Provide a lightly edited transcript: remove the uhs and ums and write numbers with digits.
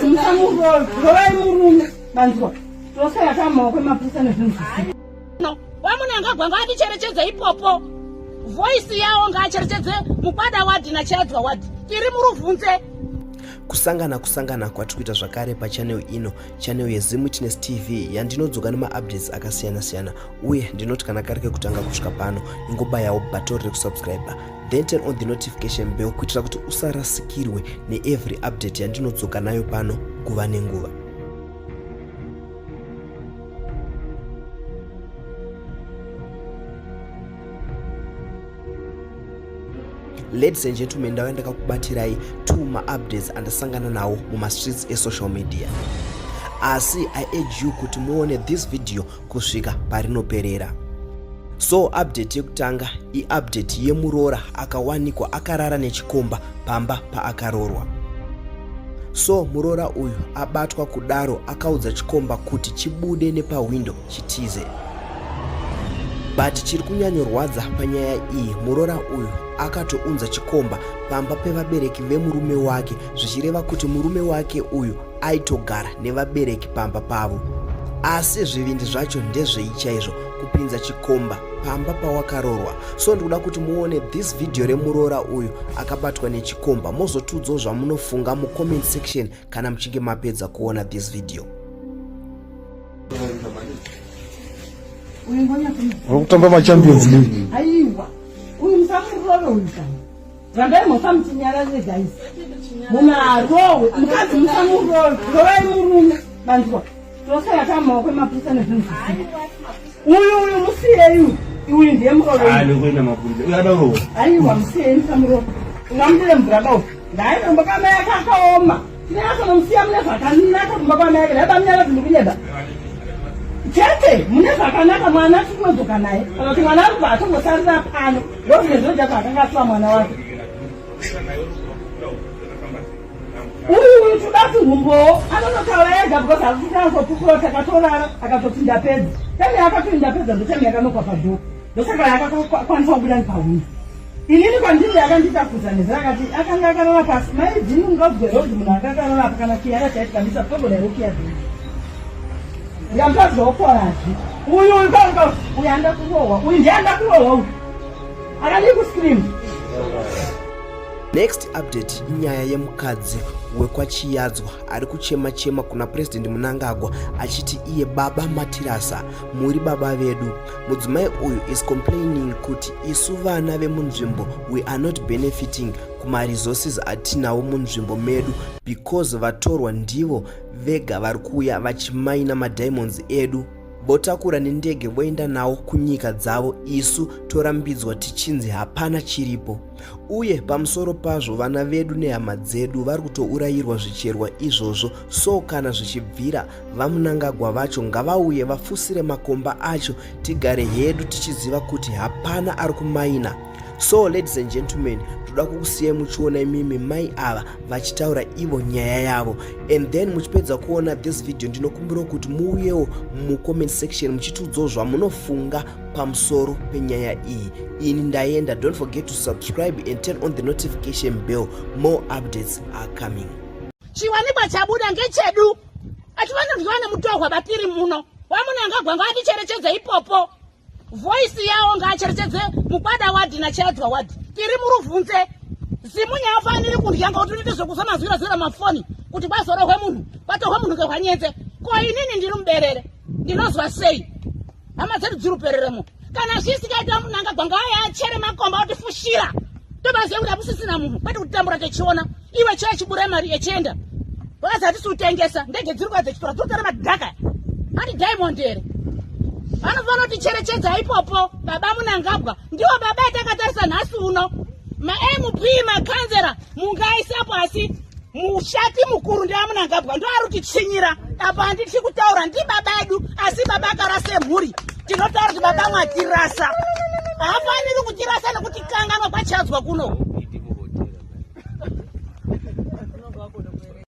musamurove, rovai murume. Manzwa. Tose yakamaoko emapurisa nezvinhu zvisiko. No, wamunangagwa ngaaticherechedze ipopo. Voice yawo ngaacherechedze mukwada wadhi nachiadzwa wadhi. Tiri muruvhunze. Kusangana kusangana kwatiri kuita zvakare pachannel ino, channel yeZim Witness TV yandinodzoka nemaupdates akasiyana siyana uye ndinoti kana kari kekutanga kusvika pano ingobayawo button rekusubscribe then turn on the notification bell kuitira kuti usarasikirwe neevery update yandinodzoka nayo pano nguva nenguva. Ladies and gentlemen, ndauya ndakakubatirai two maupdates andasangana nawo mumastreets esocial media, asi I urge you kuti muone this video kusvika parinoperera. So update yekutanga iupdate yemuroora akawanikwa akarara nechikomba pamba paakaroorwa. So muroora uyu abatwa kudaro akaudza chikomba kuti chibude nepahwindo chitize. But chiri kunyanyorwadza panyaya iyi, muroora uyu akatounza chikomba pamba pevabereki vemurume wake, zvichireva kuti murume wake uyu aitogara nevabereki pamba pavo. Asi zvivindi zvacho ndezvei chaizvo kupinza chikomba pamba pawakarorwa? So ndikuda kuti muone this video remuroora uyu akabatwa nechikomba, mozotiudzawo zvamunofunga mucomment section kana muchinge mapedza kuona this video. Uri kutamba maChampions League. Aiwa, uyu musamurove uyu kana. Rambai musamuchinyararire guys. Munhu arowe, mukadzi musamurove, rovai murume. Manzwa. Tose yakamaoko emapurisa nezvinhu zvisiko. Uyu uyu musiyei uyu. Uyu ndiye murove. Ah, ndokuenda mapurisa. Uyu ada kurohwa. Aiwa, musiyei musamurove. Ungamudire mvura bau. Ndaenda kumba kwamai yake akaoma. Tinyasonomusiya mune zvakanaka kumba kwamai yake. Ndaiba munyaradzi mukunyeba. Chete mune zvakanaka mwana tikunodzoka naye. Kana kuti mwana ari kubva atongosarira pano. Ndozvine zvinoita akanga asuwa mwana wake. Uyu uyu toda humbowo anonotaura ega because hakutanzopupura takatorara akatoti ndapedza. Tani akatoti ndapedza ndotani yakanokwa padhoo. Ndosaka yakakwanisa kubuda nepahwindo. Inini kwandiri yakandiita kuza nezera akati akanga akarara pasi. Mai dzini ungabve road munhu anga akarara apa kana kiyara chaiti kamisa togoda rokiya dzini. Ndikamutadza wokorazve. Uyu uyu kauka uyu anda kurohwa. Uyu ndiye anda kurohwa uyu. Akadii kuscream. Next update inyaya yemukadzi wekwaChiyadzwa ari kuchema chema kuna President Mnangagwa achiti iye baba Matirasa muri baba vedu. Mudzimai uyu is complaining kuti isu vana vemunzvimbo we are not benefiting kumaresources atinawo munzvimbo medu because vatorwa ndivo vega vari kuuya vachimaina madiamonds edu, votakura nendege voenda nawo kunyika dzavo, isu torambidzwa tichinzi hapana chiripo. Uye pamusoro pazvo vana vedu nehama dzedu vari kutourayirwa zvicherwa izvozvo. So kana zvichibvira vaMnangagwa vacho ngavauye vafusire makomba acho tigare hedu tichiziva kuti hapana ari kumaina. So ladies and gentlemen, toda kukusiyai muchiona imimi mai ava vachitaura ivo nyaya yavo, and then muchipedza kuona this video ndinokumbirawo kuti muuyewo mucomment section muchitiudzawo zvamunofunga pamusoro penyaya iyi. Ini ndaenda. Don't forget to subscribe and turn on the notification bell. More updates are coming. Chiwanikwa chabuda ngechedu, atifanirwi nemutohwa batiri muno. Wamunangagwa ngaaticherechedze ipopo. Voice yawo ngaacherechedze mukwada wadhi nachiadzwa wadhi. Tiri muruvhunze. Zimunya afaniri kundya ngokuti unoite zvekuzwa mazwira zwira mafoni kuti kwazorohwe munhu, kwatohwe munhu ngehwanyenze. Ko inini ndiri muberere, ndinozwa sei? Hama dzedu dziri upereremo. Kana zvisikaita Mnangagwa ngaaya achere makomba otifushira. Tobaziva kuti hakusisina munhu, kwete kutambura techiona. Iwe chaya chibura mari yechienda. Vakazi hatisi kutengesa, ndege dziri kuya dzechitora, dziri kutora madhaka. Handi diamond here? Vanofanira kuticherechedza ipopo, baba Mnangagwa. Ndiwo baba atakatarisa nhasi uno. Ma-MP, makanzera, mungaisapo asi mushati mukuru ndiaMnangagwa ndo ari kutitsinyira. Apa handiti kutaura ndibaba edu, asi baba akarasa mhuri. Tinotaura kuti baba mwatirasa. Haafaniri kutirasa nekuti kanganwa kwachadzwa kuno.